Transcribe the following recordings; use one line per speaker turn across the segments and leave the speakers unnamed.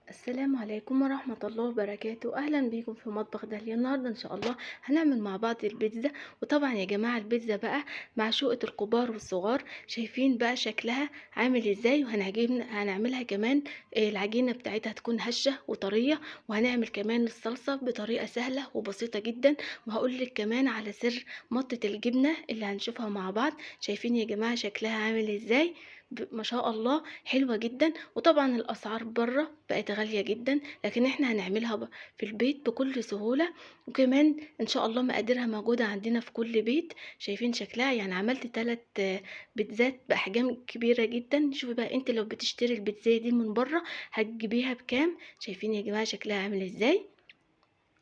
السلام عليكم ورحمة الله وبركاته. أهلا بيكم في مطبخ داليا. النهاردة إن شاء الله هنعمل مع بعض البيتزا. وطبعا يا جماعة البيتزا بقى معشوقة الكبار والصغار، شايفين بقى شكلها عامل ازاي، وهنعملها كمان العجينة بتاعتها تكون هشة وطرية، وهنعمل كمان الصلصة بطريقة سهلة وبسيطة جدا، وهقول لك كمان على سر مطة الجبنة اللي هنشوفها مع بعض. شايفين يا جماعة شكلها عامل ازاي؟ ما شاء الله حلوة جدا. وطبعا الأسعار بره بقت غالية جدا، لكن احنا هنعملها في البيت بكل سهولة، وكمان ان شاء الله مقاديرها موجودة عندنا في كل بيت. شايفين شكلها؟ عملت 3 بيتزات بأحجام كبيرة جدا. شوفي بقى انت لو بتشتري البيتزا دي من بره هتجيبيها بكام. شايفين يا جماعة شكلها عامل ازاي؟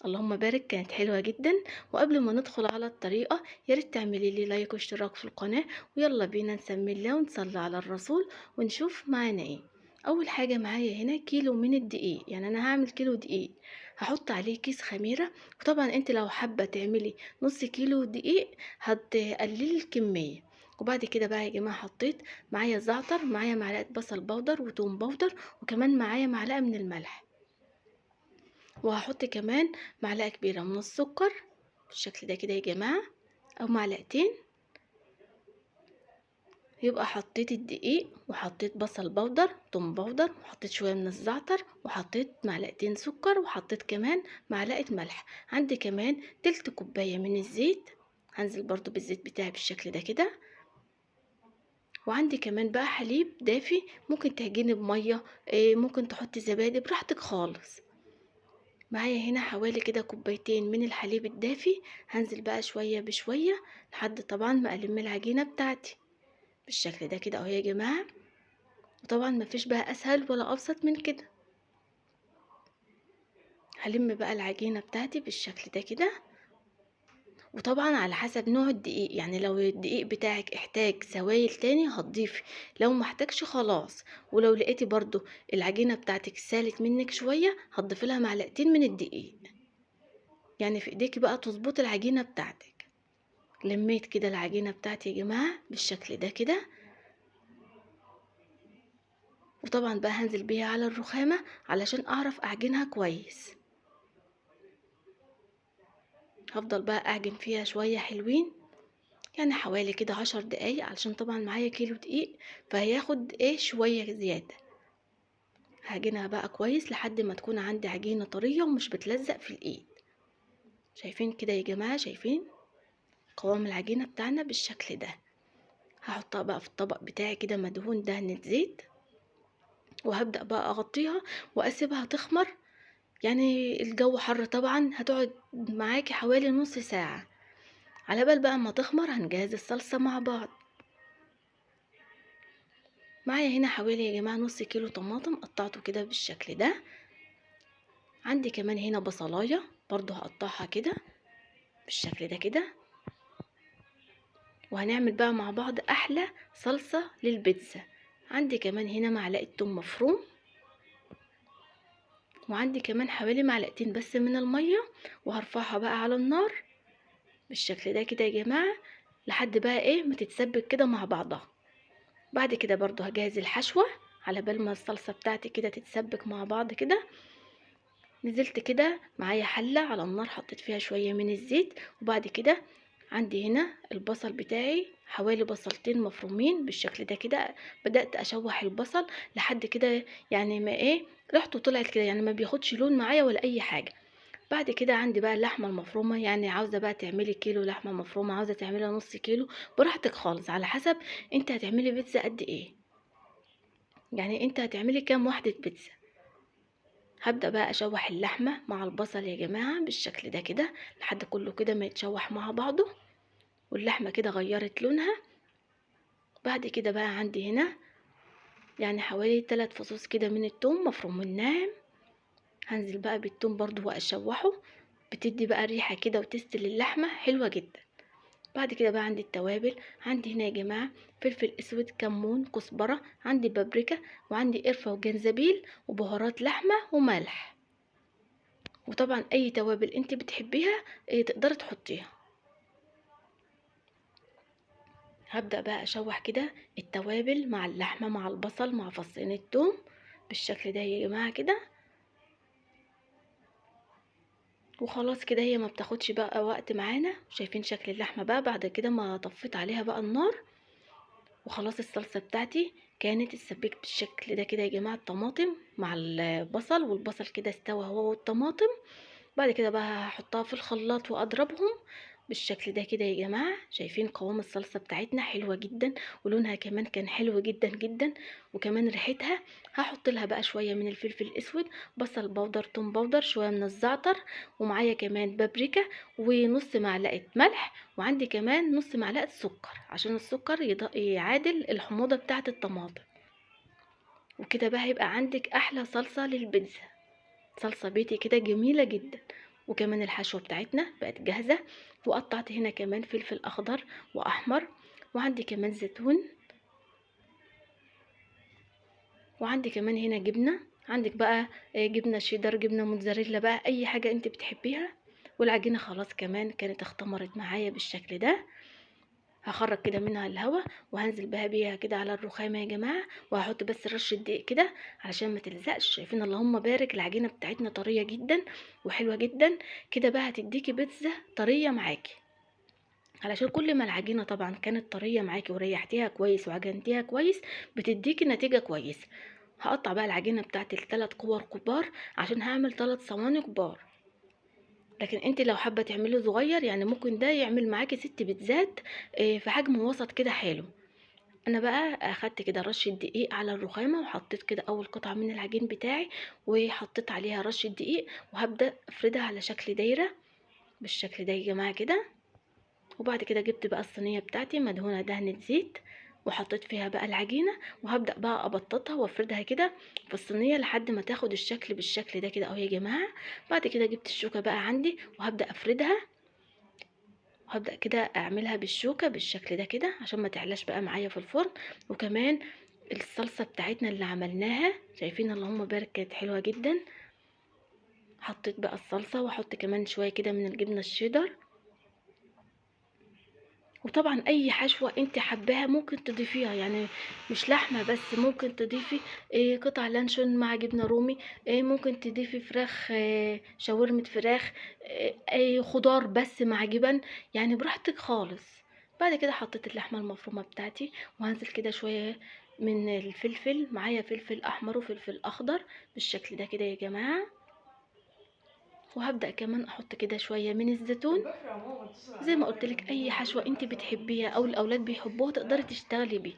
اللهم بارك، كانت حلوة جدا. وقبل ما ندخل على الطريقة يا ريت تعملي لي لايك واشتراك في القناة، ويلا بينا نسمي الله ونصلي على الرسول ونشوف معانا ايه. اول حاجة معايا هنا كيلو من الدقيق، يعني انا هعمل كيلو دقيق هحط عليه كيس خميرة. وطبعا انت لو حابة تعملي نص كيلو دقيق هتقللي الكمية. وبعد كده بقى يا جماعة حطيت معايا زعتر، معايا معلقة بصل بودر وتوم بودر، وكمان معايا معلقة من الملح، وهحط كمان معلقة كبيرة من السكر بالشكل ده كده يا جماعة، او معلقتين. يبقى حطيت الدقيق وحطيت بصل بودر توم بودر، وحطيت شوية من الزعتر، وحطيت معلقتين سكر، وحطيت كمان معلقة ملح. عندي كمان تلت كوباية من الزيت، هنزل برضو بالزيت بتاعي بالشكل ده كده. وعندي كمان بقى حليب دافي، ممكن تعجني بمية، ممكن تحطي زبادي براحتك خالص. معايا هنا حوالي كده كوبايتين من الحليب الدافي، هنزل بقى شوية بشوية لحد طبعا ما ألم العجينة بتاعتي بالشكل ده كده اهو يا جماعة. وطبعا مفيش بقى أسهل ولا أبسط من كده. هلم بقى العجينة بتاعتي بالشكل ده كده. وطبعا على حسب نوع الدقيق، يعني لو الدقيق بتاعك احتاج سوائل تاني هتضيفي، لو ما احتاجش خلاص. ولو لقيتي برضو العجينة بتاعتك سالت منك شوية هتضيفي لها معلقتين من الدقيق، يعني في ايديكي بقى تظبطي العجينة بتاعتك. لميت كده العجينة بتاعتي يا جماعة بالشكل ده كده. وطبعا بقى هنزل بيها على الرخامة علشان اعرف اعجنها كويس. هفضل بقى اعجن فيها شوية حلوين، يعني حوالي كده 10 دقايق، علشان طبعا معايا كيلو دقيق فهياخد شوية زيادة. هعجنها بقى كويس لحد ما تكون عندي عجينة طرية ومش بتلزق في الايد. شايفين كده يا جماعة؟ شايفين قوام العجينة بتاعنا بالشكل ده. هحطها بقى في الطبق بتاعي كده مدهون دهنة زيت، وهبدأ بقى اغطيها واسيبها تخمر. يعني الجو حر طبعا، هتقعد معاكي حوالي نص ساعة. على بال بقى ما تخمر هنجهز الصلصة مع بعض. معايا هنا حوالي يا جماعة نص كيلو طماطم قطعته كده بالشكل ده. عندي كمان هنا بصلاية برضو هقطعها كده بالشكل ده كده. وهنعمل بقى مع بعض أحلى صلصة للبيتزا. عندي كمان هنا معلقة توم مفروم، وعندي كمان حوالي معلقتين بس من المية، وهرفعها بقى على النار بالشكل ده كده يا جماعة لحد بقى ما تتسبك كده مع بعضها. بعد كده برضو هجهز الحشوة على بال ما الصلصة بتاعتي كده تتسبك مع بعض كده. نزلت كده معايا حلة على النار، حطيت فيها شوية من الزيت، وبعد كده عندي هنا البصل بتاعي حوالي بصلتين مفرومين بالشكل ده كده. بدأت اشوح البصل لحد كده يعني ما ريحته طلعت كده، يعني ما بياخدش لون معايا ولا اي حاجة. بعد كده عندي بقى اللحمة المفرومة، يعني عاوزة بقى تعملي كيلو لحمة مفرومة، عاوزة تعملي نص كيلو، براحتك خالص على حسب انت هتعملي بيتزا قد ايه، يعني انت هتعملي كام واحدة بيتزا. هبدأ بقى اشوح اللحمة مع البصل يا جماعة بالشكل ده كده لحد كله كده ما يتشوح مع بعضه، واللحمة كده غيرت لونها. بعد كده بقى عندي هنا يعني حوالي 3 فصوص كده من التوم مفرومين ناعم، هنزل بقى بالتوم برضو واشوحه، بتدي بقى ريحة كده وتست للحمة حلوة جدا. بعد كده بقى عندي التوابل، عندي هنا يا جماعة فلفل اسود، كمون، كزبرة، عندي بابريكا، وعندي قرفة وجنزبيل وبهارات لحمة وملح. وطبعا اي توابل انت بتحبيها تقدري تحطيها. هبدأ بقى اشوح كده التوابل مع اللحمة مع البصل مع فصين التوم بالشكل ده يا جماعة كده. وخلاص كده هي ما بتاخدش بقى وقت معانا. شايفين شكل اللحمة بقى بعد كده ما طفيت عليها بقى النار، وخلاص الصلصه بتاعتي كانت اتسبكت بالشكل ده كده يا جماعة. الطماطم مع البصل، والبصل كده استوى هو والطماطم. بعد كده بقى هحطها في الخلاط واضربهم بالشكل ده كده يا جماعة. شايفين قوام الصلصه بتاعتنا حلوة جدا، ولونها كمان كان حلو جدا جدا، وكمان ريحتها. هحط لها بقى شوية من الفلفل الاسود، بصل powder، توم powder، شوية من الزعتر، ومعايا كمان بابريكا، ونص معلقه ملح، وعندي كمان نص معلقه سكر عشان السكر يعادل الحموضة بتاعه الطماطم. وكده بقى هيبقى عندك احلى صلصه للبيتزا، صلصه بيتي كده جميلة جدا. وكمان الحشوه بتاعتنا بقت جاهزة. وقطعت هنا كمان فلفل اخضر واحمر، وعندي كمان زيتون، وعندي كمان هنا جبنه. عندك بقى جبنه شيدر، جبنه موتزاريلا، بقى اي حاجة انت بتحبيها. والعجينه خلاص كمان كانت اختمرت معايا بالشكل ده. هخرج كده منها الهواء وهنزل بيها كده على الرخامه يا جماعة، وهحط بس رشه دقيق كده علشان ما تلزقش. شايفين اللهم بارك العجينة بتاعتنا طرية جدا وحلوه جدا كده. بقى هتديكي بيتزا طرية معاكي، علشان كل ما العجينة طبعا كانت طرية معاكي وريحتيها كويس وعجنتيها كويس بتديكي نتيجة كويسة. هقطع بقى العجينة بتاعتي لثلاث كور كبار عشان هعمل 3 صواني كبار، لكن انت لو حابة تعمليه صغير يعني ممكن ده يعمل معاكي 6 بيتزات في حجم وسط كده حلو. انا بقى اخدت كده رشه دقيق على الرخامه، وحطيت كده اول قطعه من العجين بتاعي، وحطيت عليها رشه دقيق، وهبدا افردها على شكل دايرة بالشكل ده يا جماعة كده. وبعد كده جبت بقى الصينية بتاعتي مدهونه دهنه زيت، وحطيت فيها بقى العجينة، وهبدا بقى ابططها وافردها كده في الصينية لحد ما تاخد الشكل بالشكل ده كده اهو يا جماعة. بعد كده جبت الشوكة بقى عندي وهبدا افردها، وهبدا كده اعملها بالشوكة بالشكل ده كده عشان ما تعلاش بقى معايا في الفرن. وكمان الصلصه بتاعتنا اللي عملناها شايفين اللهم بارك كانت حلوة جدا. حطيت بقى الصلصه، واحط كمان شوية كده من الجبنة الشيدر. وطبعا اي حشوه انت حباها ممكن تضيفيها، يعني مش لحمه بس، ممكن تضيفي قطع لانشون مع جبنه رومي، ممكن تضيفي فراخ، شاورما فراخ، اي خضار بس مع جبن، يعني براحتك خالص. بعد كده حطيت اللحمة المفرومه بتاعتي، وهنزل كده شوية من الفلفل، معايا فلفل احمر وفلفل اخضر بالشكل ده كده يا جماعة. وهبدأ كمان احط كده شوية من الزيتون. زي ما قلت لك اي حشوة انت بتحبيها او الاولاد بيحبوها تقدري تشتغلي بيها.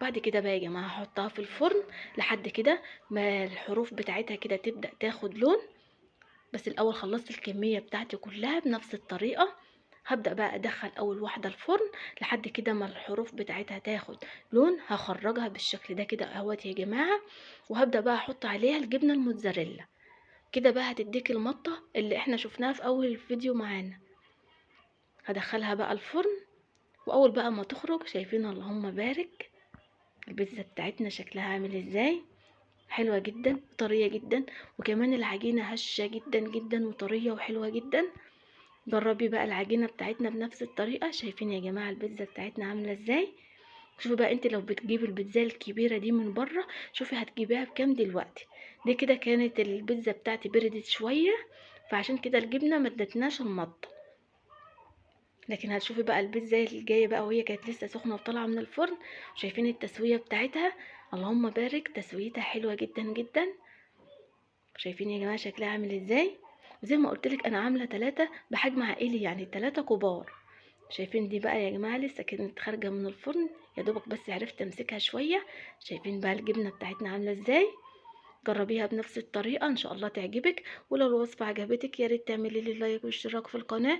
بعد كده بقى يا جماعة هحطها في الفرن لحد كده ما الحروف بتاعتها كده تبدأ تاخد لون. بس الاول خلصت الكمية بتاعتي كلها بنفس الطريقة. هبدأ بقى ادخل اول واحدة الفرن لحد كده ما الحروف بتاعتها تاخد لون. هخرجها بالشكل ده كده اهوت يا جماعة، وهبدأ بقى احط عليها الجبنة الموتزاريلا. كده بقى هتديك المطة اللي احنا شفناها في اول الفيديو معانا. هدخلها بقى الفرن، واول بقى ما تخرج شايفين اللهم بارك البيتزا بتاعتنا شكلها عامل ازاي، حلوة جدا وطرية جدا، وكمان العجينة هشة جدا جدا وطرية وحلوة جدا. جربي بقى العجينة بتاعتنا بنفس الطريقة. شايفين يا جماعة البيتزا بتاعتنا عاملة ازاي؟ شوفي بقى انت لو بتجيبي البيتزا الكبيرة دي من بره شوفي هتجيبيها بكام دلوقتي. دي كده كانت البيتزا بتاعتي بردت شوية، فعشان كده الجبنة ما ادتناش المطة. لكن هتشوفي بقى البيتزا الجاية بقى وهي كانت لسه سخنة وطالعة من الفرن. شايفين التسوية بتاعتها اللهم بارك، تسويتها حلوة جدا جدا. شايفين يا جماعة شكلها عامل ازاي؟ وزي ما قلت لك انا عاملة 3 بحجم عائلي، يعني 3 كبار. شايفين دي بقى يا جماعة لسه كانت خارجة من الفرن، يا دوبك بس عرفت امسكها شوية. شايفين بقى الجبنة بتاعتنا عاملة ازاي؟ جربيها بنفس الطريقة ان شاء الله تعجبك. ولو الوصفة عجبتك يا ريت تعملي لي like واشتراك في القناة.